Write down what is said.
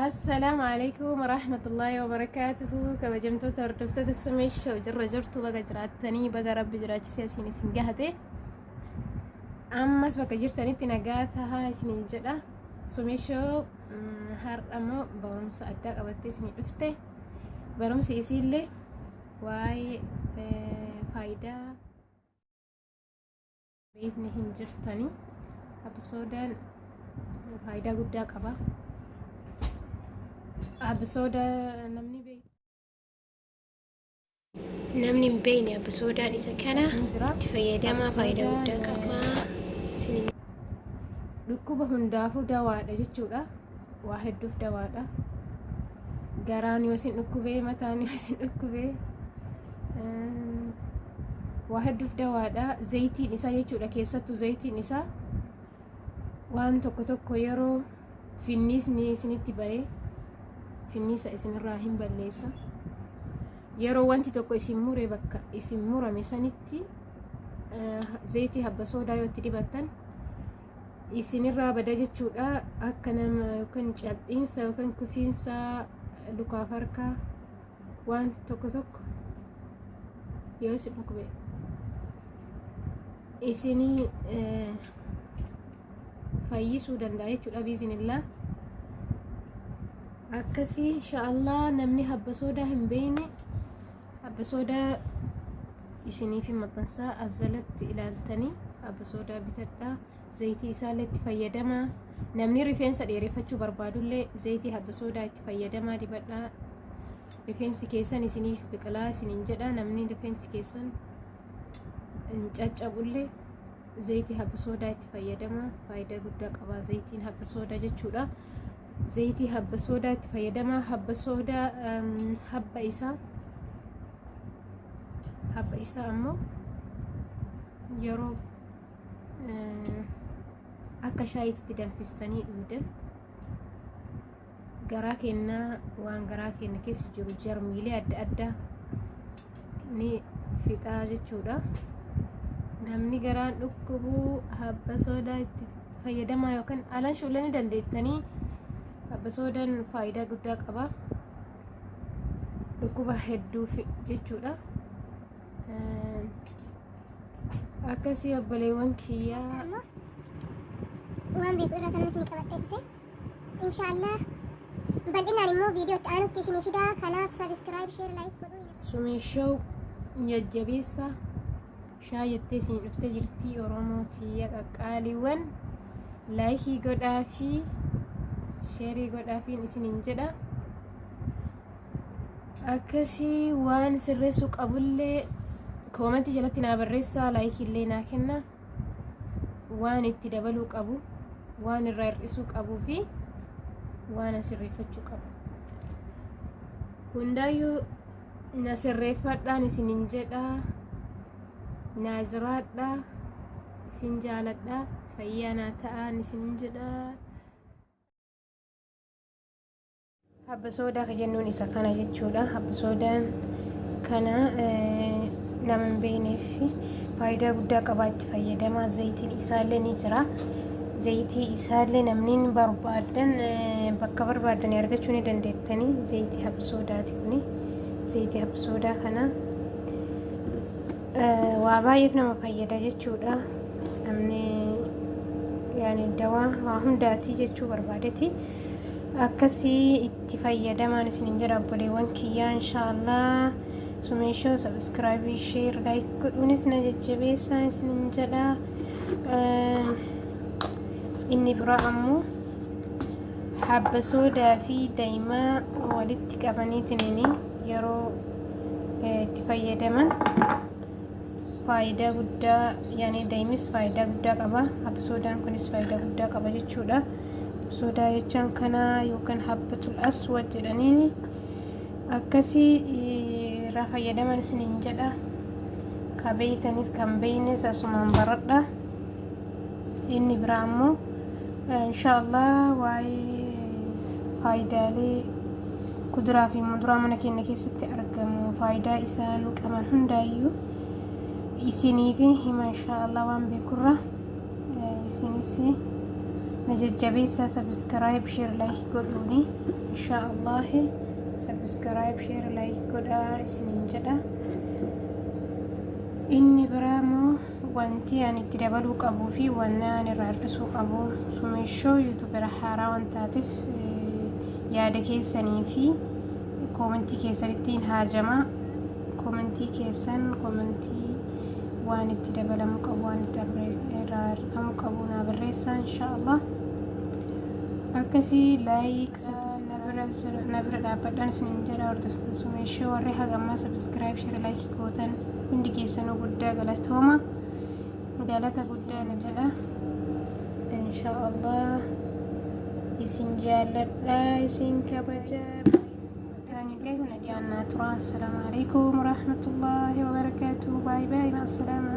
Assalaamu alaikum warahmatullaahi wabarakaatuhu. Kabajamtoota hordoftoota Sumee Show, jirra jirtu? Baga jiraattanii, baga Rabbi jiraachisee asiin isin gahate. Ammas bakka jirtanitti nagaa tahaa isiniin jedha. Sumee Show har'a immoo barumsa addaa qabattee isinii dhufte. Barumsi isiillee waa'ee faayidaa beekni hin jirtani. Absoodaan faayidaa guddaa qaba. Absooda namni beeku Namni hin beekne absoodaan isa kana hin jira. Itti fayyadamaa, faayidaa guddaa Absoodaan qaba. Isin dhukkuba hundaafuu dawaadha jechuudha. Waa hedduuf dawaadha. Garaan yoo isin dhukkubee, mataan yoo isin dhukkubee, waa hedduuf dawaadha. Zayitiin isaa jechuudha, keessattuu zayitiin isaa waan tokko tokko yeroo finniisni isinitti ba'ee finniisa isinirraa hin balleessa. Yeroo wanti tokko isin mure, bakka isin murame sanitti zayitii habba soodaa yoo itti dibattan isinirraa bada jechuudha. Akka nama yookaan cabbiinsa yookaan kufiinsa lukaaf harkaa waan tokko tokko yoo isin dhukkube isinii fayyisuu danda'a jechuudha biizinillaa. Akkasii inshaallah, namni habba soodaa hin beekne habba soodaa isiniif hin maxxansaa, as jalatti ilaaltanii habba soodaa bitadhaa, zayitii isaallee itti fayyadamaa. Namni rifeensa dheereffachuu barbaadullee zayitii habba soodaa itti fayyadamaa, dibadhaa, rifeensi keessan isiniif biqilaa isiniin jedha. Namni rifeensi keessan hin caccabullee zayitii habba soodaa itti fayyadamaa, faayidaa guddaa qaba zayitiin habba soodaa jechuudha. Zayitii habba soodaa itti fayyadamaa. Habba soodaa habba isaa, habba isaa ammoo yeroo akka shaayiitti danfistanii dhugdan garaa kennaa, waan garaa keenya keessa jiru jarmiilee adda addaa ni fixaa jechuudha. Namni garaan dhukkubuu habba soodaa itti fayyadamaa yookaan alanshuullee ni dandeettanii. Habba soodaan faayidaa guddaa qaba. Dhukkuba hedduuf jechuudha. Akkasii obboleewwan kiyyaa. Ammoo waan beeku irraa sanan isinii qabadhee dhufe. Inshaallah bal'inaan immoo viidiyoo itti aanutti isinii fidaa. Kanaaf subscribe, share, like godhuu hin Sumee Show jajjabeessa shaa jettee isin dhuftee jirti. Oromoo tiyya qaqqaaliiwwan, like godhaa fi share godhaafiin isiniin jedha. Akkasii waan sirreessuu qabullee comment jalatti naa barreessaa, like illee naa kenna. Waan itti dabaluu qabu, waan irraa hir'isuu qabuu fi waan an sirreeffachuu qabu hundaayyuu na sirreeffadhaan isinin jedha. Naa jiraadha, isin jaaladha, fayyaa naa ta'aan isinin jedha. Habba soodaa ka jennuun isa kana jechuudha. Habba soodaan kana nama hin beekneef faayidaa guddaa qabaa, itti fayyadamaa. Zayitiin isaallee ni jira. Zayitii isaallee namni hin barbaadan bakka barbaadan argachuu ni dandeettanii. Zayitii habba soodaati kuni. Zayitii habba soodaa kana waa baay'eef nama fayyada jechuudha. Namni yaani dawaa waa hundaatii jechuu barbaadeti. Akkasii itti fayyadamaan isinin jedha obboleewwan kiyyaa. Inshaallah Sumee Show subscribe, share, like godhuunis na jajjabeessaa isinin jedha. Inni biraa ammoo habba soodaa fi daa'imaa walitti qabaniitiin yeroo itti fayyadaman faayidaa guddaa, yaani daa'imis faayidaa guddaa qaba, habba soodaan kunis faayidaa guddaa qaba jechuudha. Soodaa jechaan kana yookaan habbatul aswad jedhaniini akkasii irraa fayyadaman isiniin jedha. Ka beeytanis kan beeynes asumaan baradha. Inni biraa ammoo inshaallah waa'ee faayidaalee kuduraa fi muduraa mana keenya keessatti argamu, faayidaa isaan qaban hundaayyuu isiniif hima inshaallah. Waan beekurra isinis Na jajjabeessaa subscribe, share, like godhuuni. Insha Allah subscribe, share, like godhaa isiniin jedha. Inni biraa immoo wanti ani itti dabaluu qabuu fi wanni ani irraa hir'isuu qabu, sumeeshoo YouTuber haaraa waan taateef, yaada keessanii fi koomentii keessanittiin haajamaa. Koomentii keessan, koomentii waan itti dabalamuu qabu, waan itti irraa hir'ifamuu qabu naa barreessaa, insha Allah. Akkasii like na bira dhaabbadhaan isiniin jedha. Hordoftoota sumeeshoo, warri hagammaa subscribe, share, like gootan hundi keessanuu guddaa galatooma, galata guddaa na jedha. Insha Allah isin jaalladha, isin kabaja. السلام عليكم ورحمة الله وبركاته. Bye bye، مع السلامة.